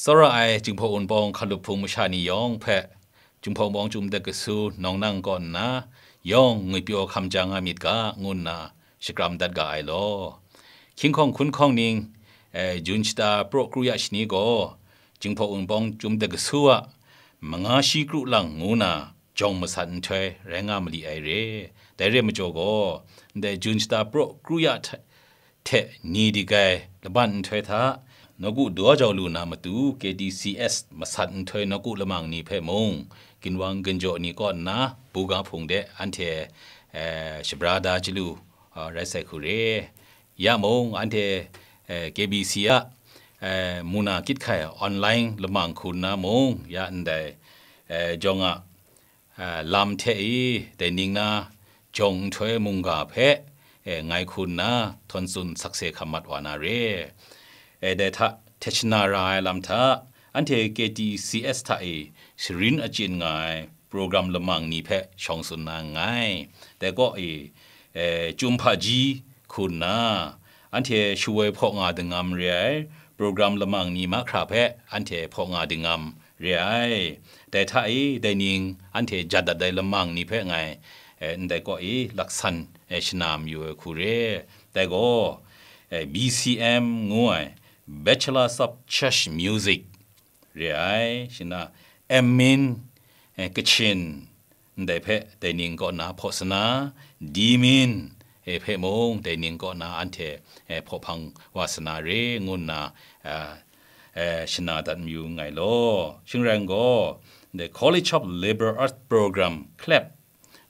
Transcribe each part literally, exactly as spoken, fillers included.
Tsawra ai Jinghpaw Wunpawng hkalup hpung masha ni yawng hpe, Jinghpaw Wunpawng Chyum Dek Kasu nawng nang kaw nna, yawng ngwipyaw hkam ja nga myit ga, ngu nna shakram dat ga ai law. Hkying hkawng hkun hkawng ning, eh, Jun shata praw kru ya shani gaw, Jinghpaw Wunpawng Chyum Dek Kasu a manga shi kru lang ngu na jawng masat nhtoi rai nga mali ai re. Dai re majaw gaw, ndai Jun shata praw kru ya hta-, hte ni digai laban nhtoi hta, nawku daw jau lu na matu, K D C S masat nhtoi nawku lamang ni hpe mung, ginwang ginjaw ni kaw nna, buga hpung de anhte, eh, shabra da chyalu, ah, rai sai hku re. Ya mung, anhte, eh, K B C a, eh, muna kyit hkai online lamang hku nna mung, ya ndai, eh, jawng a, eh, lam hte i, dai ning na jawng nhtoi mungga hpe, eh, ngai hku nna htawn tsun sakse hkam mat wa na re. Eh, dai hta hte shana ra ai lam hta, anhte K T C S hta i sharin achyin nga ai program lamang ni hpe shawng tsun na nngai. Dai kaw i, eh, Chyum Hpaji hku nna, anhte shawoi hpaw nga dingam re ai program lamang ni mahkra hpe anhte hpaw nga dingam re ai. Dai hta i, dai ning anhte jat dat ai lamang ni hpe ngai, eh, ndai kaw i laksan, eh, shana mayu ai hku re. Dai gaw, eh, B C M ngu ai, Bachelors of Church Music re ai, shana, M Min, eh, Kachin, ndai hpe dai ning kaw na hpaw sa na, D Min, eh, hpe mung dai ning kaw na anhte, eh, hpaw hpang wa sa na re, ngu nna, ah, eh, shana dat mayu nngai law. Shing rai gaw, the College of Liberal Arts Program, clap,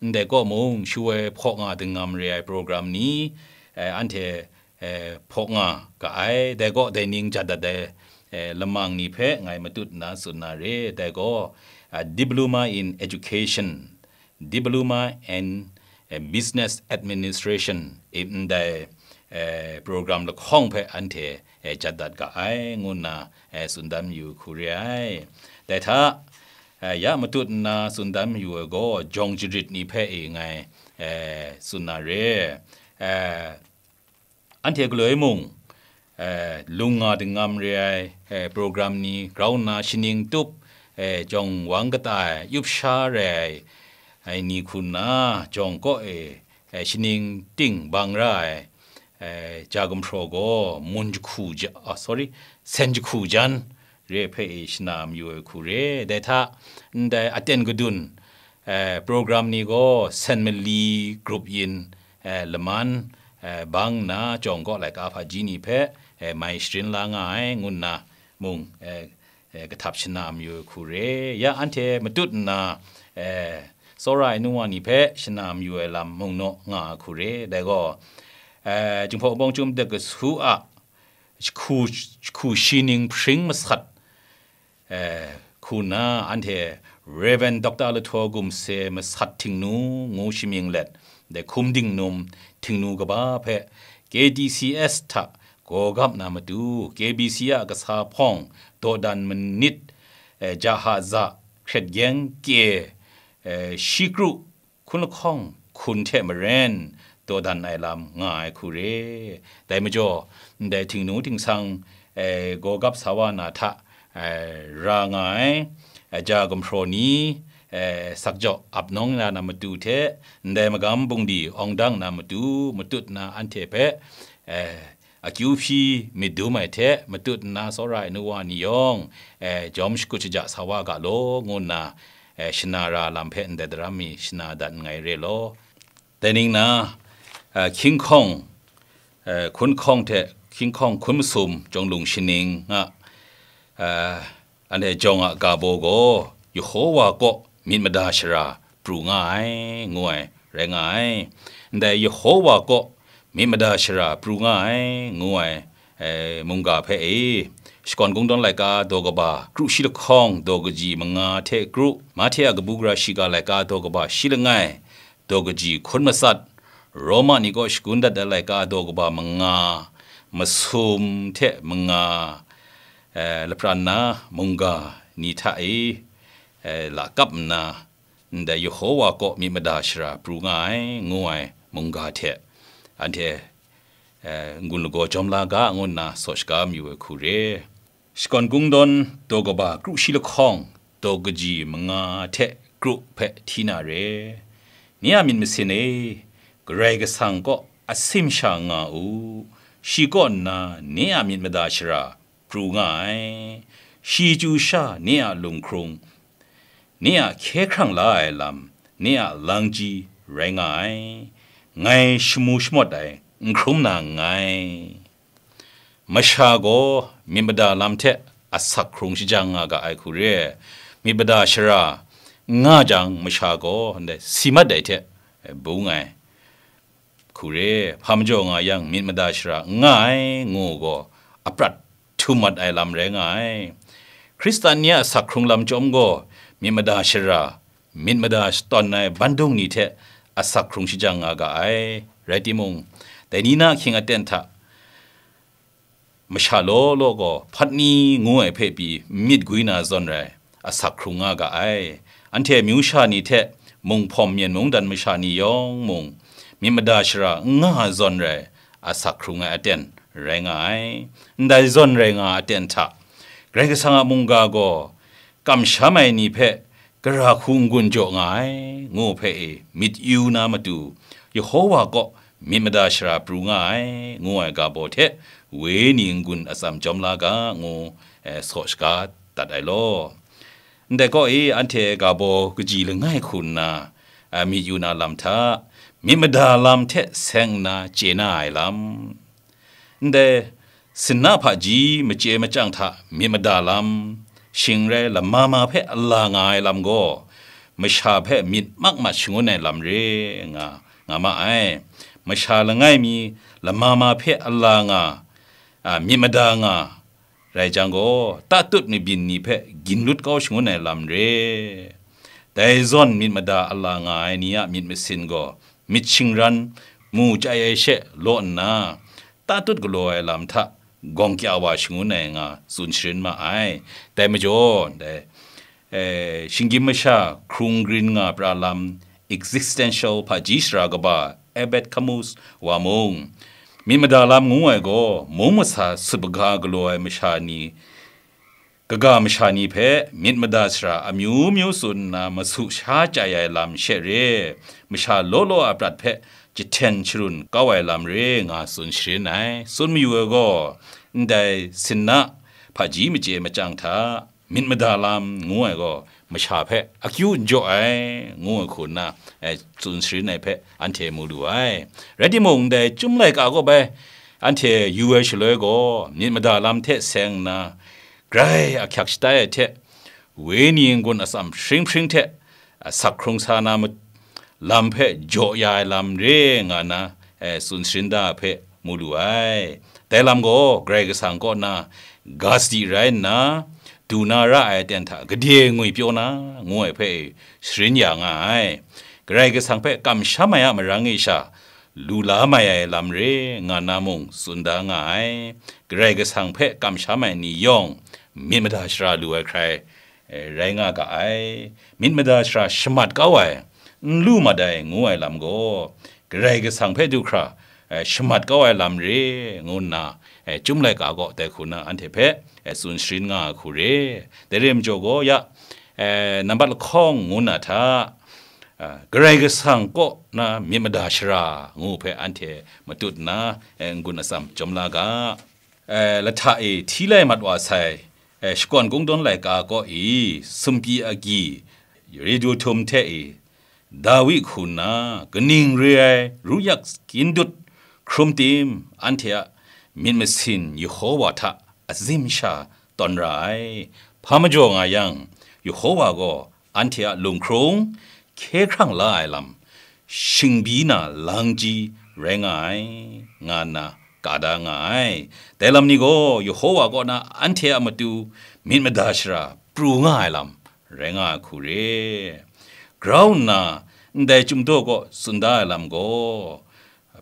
ndai kaw mung shawoi hpaw nga dingam re ai program ni, eh, anhte, eh, hpaw nga ga ai, dai kaw dai ning jat dat ai, eh, lamang ni hpe ngai matut nna tsun na re, dai gaw, ah, Diploma in Education, Diploma and, eh, Business Administration, i ndai, eh, program lahkawng hpe anhte, eh, jat dat ga ai, ngu nna, eh, tsun dan mayu hku re ai. Dai hta, eh, ya matut nna tsun dan mayu ai gaw, jawng jarit ni hpe i ngai, eh, tsun na re. Eh, anhte galoi mung, eh, lung nga dingam re ai, eh, program ni grau nna shaning tup, eh, jawng wang kata ai, yup sha re ai, ai ni hku nna, jawng kaw e, eh, shaning ting bang ra ai, eh, ja gumhpraw gaw mun jahku ja-, ah, sorry, sen jahku jan re hpe e shana mayu ai hku re. Dai hta, ndai aten gadun, eh, program ni gaw sen mali grup yin, eh, laman, eh, bang nna jawng kaw laika hpaji ni hpe, eh, mai sharin la nga ai, ngu nna mung, eh, eh, kahtap shana mayu ai hku re. Ya anhte matut nna, eh, tsawra ai nu wa ni hpe shana mayu ai lam mung naw nga ai hku re. Dai gaw, eh, Jinghpaw Wunpawng Chyum Dek Kasu a jahku, jahku shi ning hpring masat, eh, hku nna anhte Reverend Doctor Lahtaw Gumse masat Htingnu ngu shamying let, dai hkum dingnum Htingnu kaba hpe K D C S hta gaw gap na matu, K B C a kasa hpawng dawdan manit, eh, jahaza hkret gyeng kye, eh, shi kru hkun lahkawng hkun hte maren dawdan ai lam nga ai hku re. Dai majaw, ndai Htingnu htingsang, eh, gaw gap sa wa na hta, eh, ra nga ai, eh, ja gumhpraw ni, eh, sakjaw ap nawng ya na matu hte, ndai magam bungli awng dang na matu, matut na anhte hpe, eh, akyu hpyi myit dum ai hte matut nna tsawra ai nu wa ni yawng, eh, jawm shakut shaja sa wa ga law, ngu nna, eh, shana ra lam hpe ndai daram mi shana dat nngai re law. Dai ning na, eh, hkying hkawng, eh, hkun hkawng hte hkying hkawng hkun masum jawng lung shaning a, eh, anhte jawng a ga baw gaw, Yehowa kaw myit mada shara pru nga ai, ngu ai, rai nga ai. Ndai Yehowa kaw myit mada shara pru nga ai, ngu ai, eh, mungga hpe e, Shakawn Kungdawn laika daw kaba kru shi lahkawng daw kaji manga hte kru, Mahte a kabu gara shiga laika daw kaba shi langai daw kaji hkun matsat, Roma ni kaw shagun dat ai laika daw kaba manga, masum hte manga, eh, lapran na mungga ni hta e, eh, lakap nna, ndai Yehowa kaw myit mada shara pru nga ai, ngu ai mungga hte anhte, eh, n-gun lagaw jawm la ga, ngu nna saw shaga mayu ai hku re. Shakawn Kungdawn daw kaba kru shi lahkawng, daw kaji manga hte kru hpe hti na re. Nye a myit masin e, Karai Kasang kaw asim sha nga u, shi kaw nna nye a myit mada shara pru nga ai, shi chyu sha nye a lunghkrung, nye a hkye hkrang la ai lam, nye a langji rai nga ai, ngai shamu shamawt ai n hkrum na nngai. Masha gaw myit mada lam hte asak hkrung shajang nga ga ai hku re, myit mada shara n nga jang, masha gaw ndai si mat ai hte bung ai hku re, hpa majaw nga yang, myit mada shara n nga ai, ngu gaw, aprat htum mat ai lam rai nga ai. Hkristan ni a asak hkrung lam chyawm gaw, myit mada shara, myit mada shatawn ai bandung ni hte asak hkrung shajang nga ga ai. Rai timung, dai ni na ahkying aten hta, masha law law gaw hpat ni ngu ai hpe pyi myit gwi na zawn rai, asak hkrung nga ga ai. Anhte amyu sha ni hte munghpawm myen mungdan masha ni yawng mung, myit mada shara n nga zawn rai, asak hkrung ai aten rai nga ai. Ndai zawn rai nga aten hta, Karai Kasang a mungga gaw kamsham ai ni hpe gara hku n-gun jaw nga ai, ngu hpe e myit yu na matu, Yehowa kaw myit mada shara pru nga ai, ngu ai ga baw hte, wenyi n-gun atsam chyawm la ga, ngu, eh, saw shaga dat ai law. Ndai kaw e, anhte ga baw kaji langai hku nna, eh, myit yu na lam hta, myit mada lam hte seng nna chye na ai lam, ndai sinna hpaji machye machyang hta myit mada lam, shing rai lama ma hpe ala nga ai lam gaw, masha hpe myit mak mat shangun ai lam re nga, nga ma ai. Masha langai mi lama ma hpe ala nga, a, myit mada nga rai jang gaw, tatut mabyin ni hpe ginlut kau shangun ai lam re. Dai zawn myit mada ala nga ai ni a myit masin gaw, myit shingran mu chyai ai she law nna, tatut galaw ai lam hta gawng kya wa shangun ai nga tsun sharin ma ai. Dai majaw, dai, eh, shinggyim masha hkrung grin nga pra lam, existential hpaji shara kaba Albert Camus wa mung, myit mada lam ngu ai gaw, mung masa sut baga galaw ai masha ni, kaga masha ni hpe myit mada shara amyu myu tsun nna masu sha chyai ai lam she re, masha law law a prat hpe jahten sharun kau ai lam re nga tsun sharin ai. Tsun mayu ai gaw, ndai sinna hpaji machye machyang hta myit mada lam ngu ai gaw, masha hpe akyu n jaw ai, ngu ai hku nna, eh, tsun sharin ai hpe anhte mu lu ai. Rai timung, ndai Chyum laika kaw bai anhte yu ai shaloi gaw, myit mada lam hte seng nna, grai ahkyak shatai ai hte, wenyi n-gun atsam hpring hpring hte, a, sak hkrung sa na ma-, lam hpe jaw ya ai lam re nga na, eh, tsun sharin da ai hpe mu lu ai. Dai lam gaw Karai Kasang kaw na ga sadi rai nna, du na ra ai aten hta gade ngwi pyaw na, ngu ai hpe sharin ya nga ai. Karai Kasang hpe kamsham ai a marang e sha, lu la mai ai lam re nga na mung tsun da nga ai. Karai Kasang hpe kamsham ai ni yawng myit mada shara lu ai hkrai, eh, rai nga ga ai. Myit mada shara shamat kau ai, n lu mat ai ngu ai lam gaw, Karai Kasang hpe du hkra, eh, shamat kau ai lam re ngu nna, eh, Chyum laika gaw dai hku na anhte hpe, eh, tsun sharin nga ai hku re. Dai re majaw gaw ya, eh, nambat lahkawng ngu na hta, ah, Karai Kasang kaw na myit mada shara ngu hpe anhte matut nna, eh, n-gun atsam chyawm la ga. Eh, lahta e hti lai mat wa sai, eh, Shakawn Kungdawn laika kaw i, sumpyi agyi, radio htum hte e, Dawi hku nna, kaning re ai ru yak kyindut hkrum tim, anhte a myit masin Yehowa hta azim sha tawn ra ai. Hpa majaw nga yang, Yehowa gaw anhte a lunghkrung hkye hkrang la ai lam, shingbyi na langji rai nga ai, nga nna ka da nga ai. Dai lam ni gaw Yehowa kaw na anhte a matu myit mada shara pru nga ai lam rai nga ai hku re. Grau nna ndai Chyum daw kaw tsun da ai lam gaw,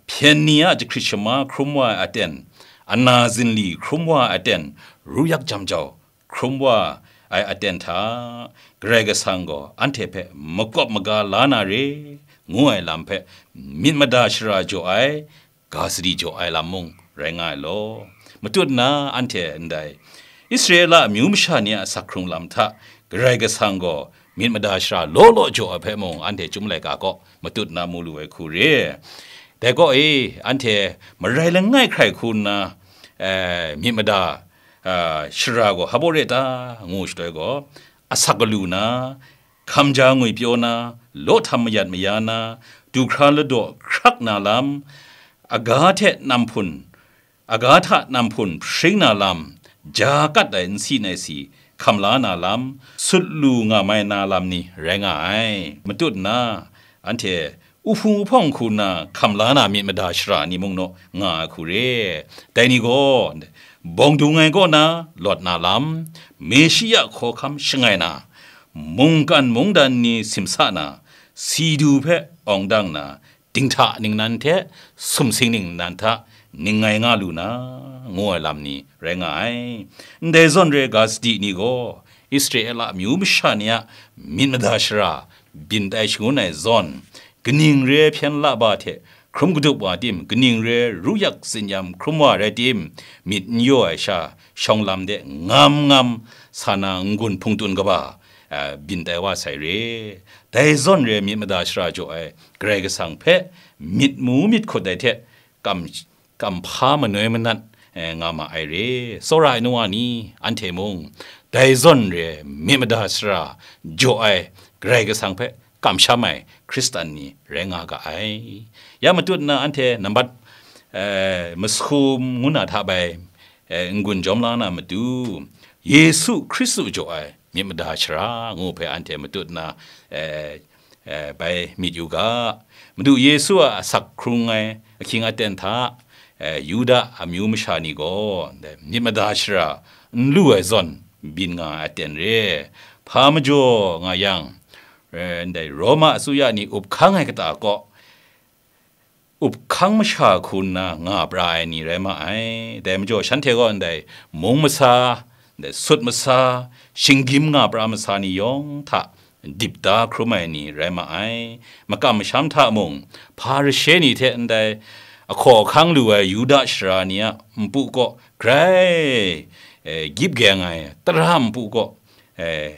hpyen ni a jahkrit shama hkrum wa ai aten, ana zinli hkrum wa ai aten, ru yak jam jau hkrum wa ai aten hta, Karai Kasang gaw anhte hpe makawp maga la na re, ngu ai lam hpe myit mada shara jaw ai, ga sadi jaw ai lam mung rai nga ai law. Matut nna anhte ndai Israela amyu masha ni a asak hkrung lam hta Karai Kasang gaw myit mada shara law law jaw ai hpe mung anhte Chyum laika kaw matut na mu lu ai hku re. Dai kaw e, anhte marai langai hkrai hku nna, eh, myit mada, ah, shara gaw hpa baw re ta ngu shaloi gaw, asak galu na, hkam ja ngwi pyaw na, law htam mayat maya na, du hkra ladaw hkrak na lam, aga hte nam hpun, aga hta nam hpun hpring na lam, ja kat ai nsi nai si hkam la na lam, sut lu nga mai na lam ni rai nga ai. Matut nna, anhte uhpung uhpawng hku nna hkam la na myit mada shara ni mung naw nga ai hku re. Dai ni gaw, bawng dung ai kaw na lawt na lam, Meshia hkawhkam shangai na, mungkan mungdan ni simsa na, si du hpe awng dang na, dinghta ningnan hte sumsing ningnan hta ning ngai nga lu na, ngu ai lam ni rai nga ai. Ndai zawn re ga sadi ni gaw, Israela amyu masha ni a myit mada shara byin tai shangun ai zawn, kaning re ai hpyen laba hte hkrum kadup wa tim, kaning re ru yak tsinyam hkrum wa rai tim, myit n yaw ai sha, shawng lam de ngam ngam sa na n-gun hpungtun kaba, a, byin tai wa sai re. Dai zawn re myit mada shara jaw ai Karai Kasang hpe myit mu myit hkut ai hte kam, kamhpa manoi manat, eh, nga ma ai re. Tsawra ai nu wa ni, anhte mung dai zawn re myit mada shara jaw ai Karai Kasang hpe kamsham ai Hkristan ni rai nga ga ai. Ya matut na anhte nambat, eh, masum ngu na hta bai, eh, n-gun jawm la na matu, Yesu Hkristu jaw ai myit mada shara ngu hpe anhte matut na, eh, eh, bai myit yu ga. Madu Yesu a asak hkrung ai ahkying aten hta, eh, Yuda amyu masha ni gaw, dai myit mada shara n lu ai zawn byin nga ai aten re. Hpa majaw nga yang, eh, ndai Roma asuya ni up hkang ai kata kaw, up hkang masha hku nna nga pra ai ni rai ma ai. Dai majaw shanhte gaw ndai mung masa, ndai sut masa, shinggyim nga pra masa ni yawng hta dip da hkrum ai ni rai ma ai. Makam masham hta mung, Hparishe ni hte ndai ahkaw ahkang lu ai Yuda shara ni a npu kaw grai, eh, gyip geng ai tara npu kaw, eh,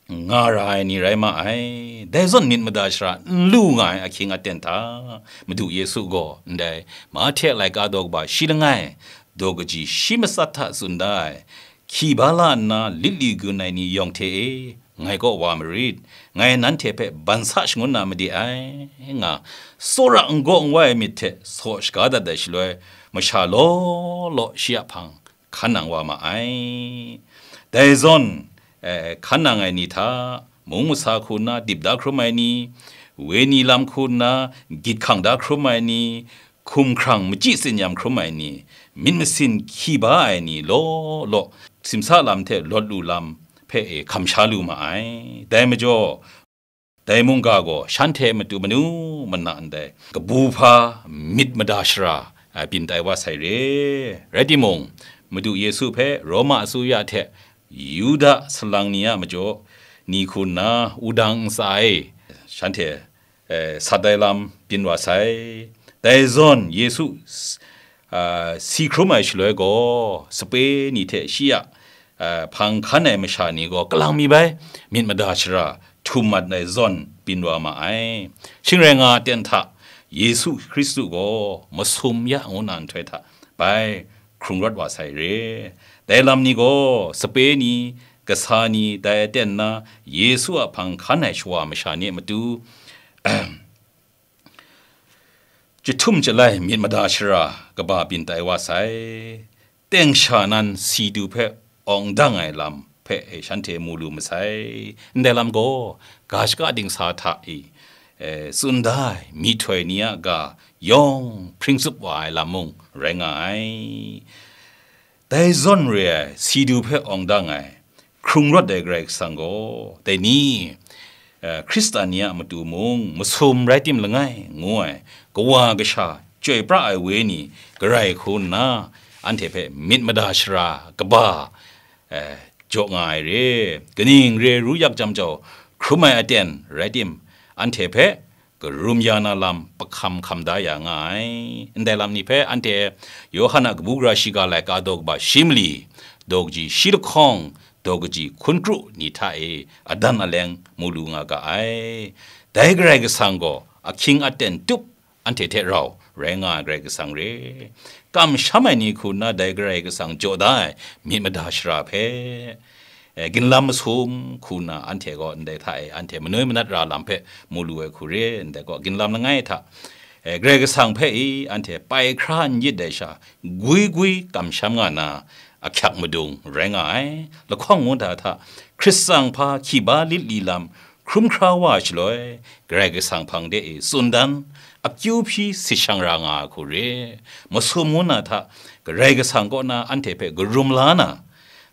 nga ra ai ni rai ma ai. Dai zawn myit mada shara n lu nga ai ahkying aten hta, Madu Yesu gaw ndai Mahte laika daw kaba shi langai, daw kaji shi matsat hta tsun da ai, "Hki ba la nna lit li gun ai ni yawng hte e, ngai kaw wa marit, ngai nanhte hpe ban sa shangun na made ai," nga, tsawra n gaw n wai ai myit hte saw shaga dat ai shaloi, masha law law shi a hpang hkan nang wa ma ai. Dai zawn, eh, hkan nang ai ni hta, mung masa hku nna dip da hkrum ai ni, wenyi lam hku nna gyit hkang da hkrum ai ni, hkumhkrang machyi tsinyam hkrum ai ni, myit masin hki ba ai ni law law, simsa lam hte lawt lu lam hpe e hkam sha lu ma ai. Dai majaw, dai mungga gaw shanhte matu manu mana ndai kabu hpa myit mada shara, a, byin tai wa sai re. Rai timung, Madu Yesu hpe Roma asuya hte Yuda salang ni a majaw ni hku nna wudang ntsa e shanhte, eh, sat ai lam byin wa sai. Dai zawn Yesu s-, a, si hkrum ai shaloi gaw, sape ni hte shi a, a, hpang hkan ai masha ni gaw kalang mi bai myit mada shara htum mat ai zawn byin wa ma ai. Shing rai nga, aten hta Yesu Hkristu gaw masum ya ngu na nhtoi hta bai hkrung rawt wa sai re. Dai lam ni gaw, sape ni, kasa ni, dai aten na Yesu a hpang hkan ai shawa masha ni a matu, chyahtum chyalai myit mada shara kaba byin tai wa sai. Teng sha nan si du hpe awng dang ai lam hpe e shanhte mu lu masai. Ndai lam gaw, ga shaka dingsa hta e, e, tsun da ai myihtoi ni a ga yawng hpring tsup wa ai lam mung rai nga ai. Dai zawn re ai, si du hpe awng dang ai, hkrung rawt ai Karai Kasang gaw, dai ni, eh, Hkristan ni a matu mung masum rai tim langai ngu ai, kawa kasha chyoi pra ai wenyi garai hku nna, anhte hpe myit mada shara kaba, eh, jaw nga ai re. Kaning re ru yak jam jau, hkrum ai aten rai tim, anhte hpe karum ya na lam pahkam hkam da ya nga ai. Ndai lam ni hpe anhte Yawhan a kabu gara shiga laika daw kaba shi mali, daw kaji shi lahkawng, daw kaji hkun kru ni hta e adan aleng mu lu nga ga ai. Dai Karai Kasang gaw ahkying aten tup anhte hte rau rai nga ai Karai Kasang re. Kamsham ai ni hku nna dai Karai Kasang jaw da ai myit mada shara hpe, eh, ginlam masum hku nna anhte gaw ndai hta e anhte manoi manat ra lam hpe mu lu ai hku re, ndai gaw ginlam langai hta, eh, Karai Kasang hpe i anhte pai hkra n yit ai sha, gwi gwi kamsham nga na ahkyak madung rai nga ai. Lahkawng ngu da hta, Hkristsang hpa hkiba lit li lam hkrum hkra wa ai shaloi, Karai Kasang hpang de e tsun dan, akyu hpyi si shang ra nga ai hku re. Masum ngu na hta, Karai Kasang kaw na anhte hpe karum la na,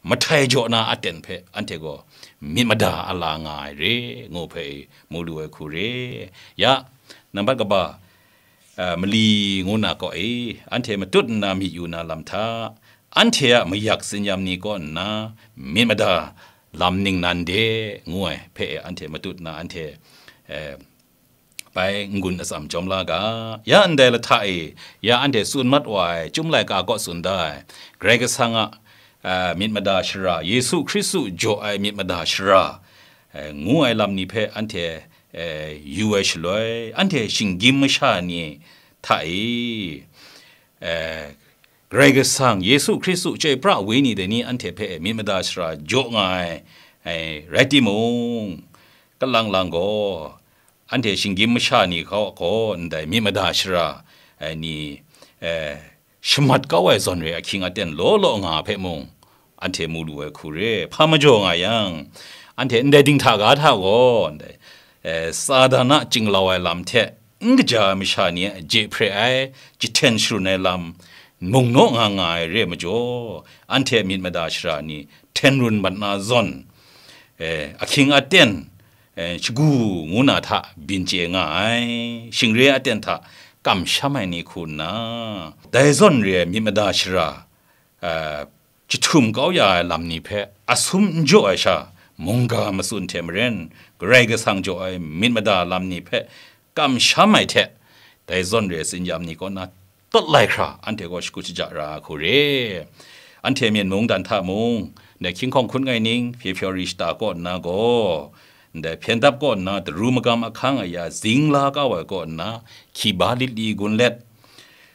mahtai jaw na aten hpe anhte gaw myit mada a la nga ai re, ngu hpe mu lu ai hku re. Ya, nambat kaba, a, mali ngu na kaw e, anhte matut nna myit yu na lam hta, anhte a mayak tsinyam ni kaw nna myit mada lam ningnan de, ngu ai hpe anhte matut nna anhte, eh, bai n-gun atsam jawm la ga. Ya ndai lahta e, ya anhte tsun mat wa ai Chyum laika kaw tsun da ai, Karai Kasang a, a, myit mada shara, Yesu Hkristu jaw ai myit mada shara, eh, ngu ai lam ni hpe anhte, eh, yu ai shaloi, anhte shinggyim masha ni hta e, eh, Karai Kasang, Yesu Hkristu, chyoi pra wenyi dai ni anhte hpe myit mada shara jaw nga ai, ai rai timung, kalang lang gaw, anhte shinggyim masha ni hkaw gaw ndai myit mada shara, ai ni, eh, shamat kau ai zawn re ahkying aten law law nga hpe mung, anhte mu lu ai hku re. Hpa majaw nga yang, anhte ndai dinghta ga hta gaw, ndai, eh, Satan a chinglau ai lam hte n kaja ai masha ni a je hpre ai, jahten sharun ai lam mung naw nga nga ai re ai majaw, anhte myit mada shara ni hten run mat na zawn, eh, ahkying aten, eh, shagu ngu na hta byin chye nga ai, shingre aten hta kamsham ai ni hku nna, dai zawn re ai myit mada shara, eh, jahtum kau ya ai lam ni hpe asum n jaw ai sha, mungga matsun hte maren, Karai Kasang jaw ai myit mada lam ni hpe kamsham ai hte, dai zawn re ai tsinyam ni kaw na tawt lai hkra, anhte gaw shakut shaja ra ai hku re. Anhte myen mungdan hta mung, ndai hkying hkawng hkun ngai ning, February shata kaw nna gaw, ndai hpyen dap kaw nna, daru magam ahkang aya zing la kau ai kaw nna, hkiba lit li gun let,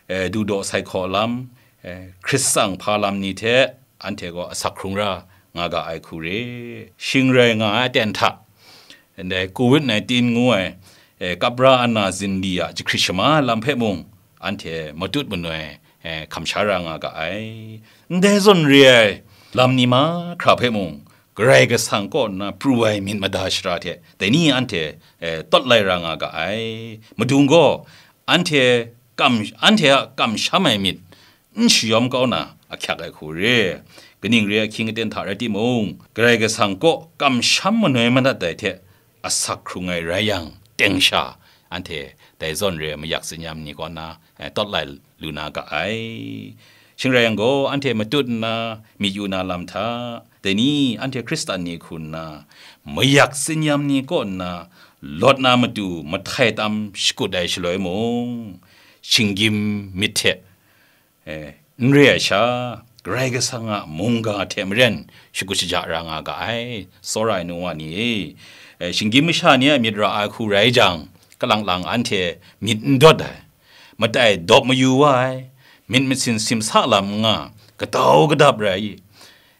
eh, dudaw sai hkaw lam, eh, Hkristsang hpa lam ni hte anhte gaw asak hkrung ra nga ga ai hku re. Shing rai nga ai aten hta, ndai covid nineteen ngu ai, eh, kapra ana zinli a jahkrit shama ai lam hpe mung, anhte matut manoi, eh, hkam sha ra nga ga ai. Ndai zawn re ai lam ni mahkra hpe mung, Karai Kasang kaw nna pru ai myit mada shara hte dai ni anhte, eh, tawt lai ra nga ga ai. Madung gaw, anhte kam, anhte a kamsham ai myit n shayawm kau na ahkyak ai hku re. Kaning re ai ahkying aten hta rai timung, Karai Kasang kaw kamsham manoi manat dai hte asak hkrung ai rai yang, teng sha anhte dai zawn re ai mayak tsinyam ni kaw na, eh, tawt lai lu na ga ai. Shing rai yang gaw, anhte matut nna myit yu na lam hta, dai ni anhte Hkristan ni hku nna, mayak tsinyam ni kaw nna lawt na matu mahtai tam shakut ai shaloi mung, shinggyim myit hte, eh, n re ai sha, Karai Kasang a mungga hte maren shakut shaja ra nga ga ai, tsawra ai nu wa ni e. Eh, shinggyim masha ni a myit ra ai hku rai jang, kalang lang anhte myit n dawt ai, matai dawp mayu wa ai, myit masin simsa lam n nga, katau kadap rai,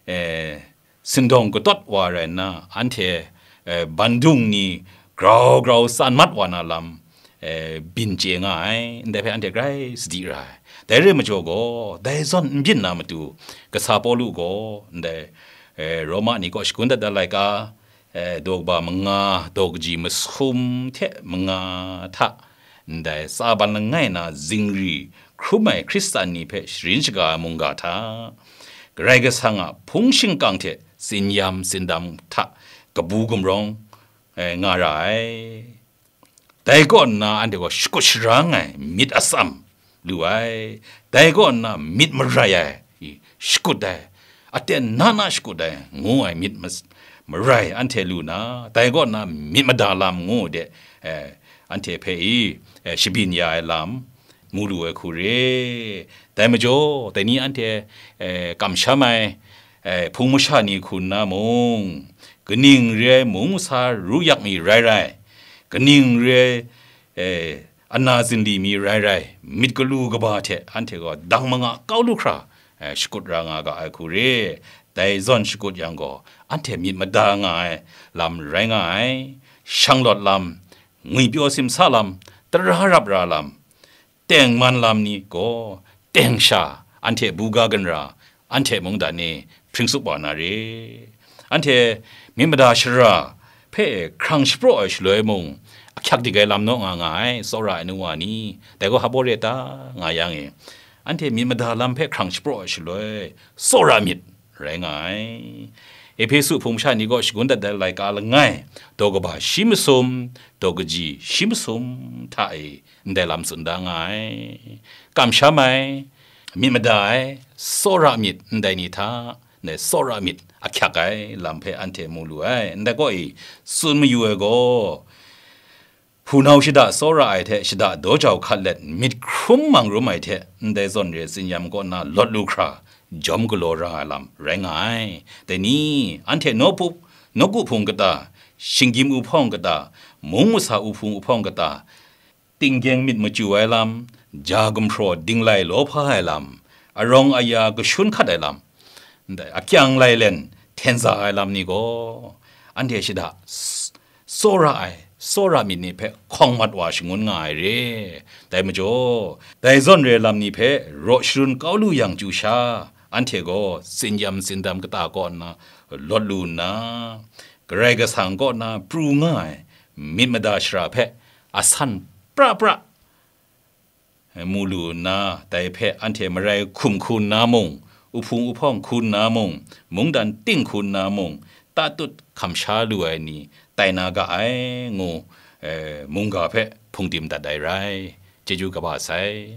eh, sindawng katawt wa rai nna, anhte, eh, bandung ni grau grau tsan mat wa na lam, eh, byin chye nga ai, ndai hpe anhte grai sadi ra ai. Dai re ai majaw gaw, dai zawn n byin na matu, kasa Pawlu gaw ndai, eh, Roma ni kaw shagun dat ai laika, eh, daw kaba manga, daw kaji masum hte manga hta, ndai tsaban langai na zingri hkrum ai Hkristan ni hpe sharin shaga ai mungga hta, Karai Kasang a hpung shingkang hte tsinyam tsindam hta kabu gumrawng, eh, nga ra ai. Dai kaw nna anhte gaw shakut sharang ai myit atsam lu ai, dai kaw nna myit marai ai, i, shakut ai, aten na na shakut ai, ngu ai myit mas-, marai anhte lu na, dai kaw nna myit mada lam ngu de, eh, anhte hpe i, eh, shabyin ya ai lam, mu lu ai hku re. Dai majaw, dai ni anhte, eh, kamsham ai, eh, hpung masha ni hku nna mung, kaning re ai mung masa ru yak mi rai rai, kaning re ai, eh, ana zinli mi rai rai, myit galu kaba hte anhte gaw dang manga kau lu hkra, eh, shakut ra nga ga ai hku re. Dai zawn shakut yang gaw, anhte myit mada nga ai lam rai nga ai, shanglawt lam, ngwipyaw simsa lam, tara rap ra lam, tengman lam ni gaw, teng sha, anhte buga ginra, anhte mungdan e hpring tsup wa na re. Anhte myit mada shara hpe hkrang shapraw ai shaloi mung, ahkyak dik ai lam naw nga nga ai, tsawra ai nu wa ni, dai gaw hpa baw re ta nga yang e, anhte myit mada lam hpe hkrang shapraw ai shaloi, tsawra myit rai nga ai. Ehpesu hpung masha ni gaw shagun dat ai laika langai, daw kaba shi masum, daw kaji shi masum hta e, ndai lam tsun da nga ai. Kamsham ai, myit mada ai, tsawra myit ndai ni hta, ndai tsawra myit ahkyak ai lam hpe anhte mu lu ai. Ndai kaw e, tsun mayu ai gaw, hpunau shada tsawra ai hte shada daw jau hkat let myit hkrum mang rum ai hte ndai zawn re tsinyam kaw na lawt lu hkra jawm galaw ra ai lam rai nga ai. Dai ni, anhte nawku, nawku hpung kata, shinggyim uhpawng kata, mung masa uhpung uhpawng kata, tinggyeng myit machyu ai lam, ja gumhpraw dinglai lawhpa ai lam, arawng aya kashun hkat ai lam, ndai akyang lailen hten za ai lam ni gaw, anhte shada s-, tsawra ai, tsawra myit ni hpe hkawng mat wa shangun nga ai re. Dai majaw, dai zawn re lam ni hpe raw sharun kau lu yang chyu sha, anhte gaw tsinyam tsindam kata kaw nna lawt lu nna, Karai Kasang kaw na pru nga ai myit mada shara hpe asan pra pra mu lu nna, dai hpe anhte marai hkum hku nna mung, uhpung uhpawng hku nna mung, mungdan ting hku nna mung, tatut hkam sha lu ai ni tai na ga ai, ngu, eh, mungga hpe hpungdim dat ai rai. Chyeju kaba sai.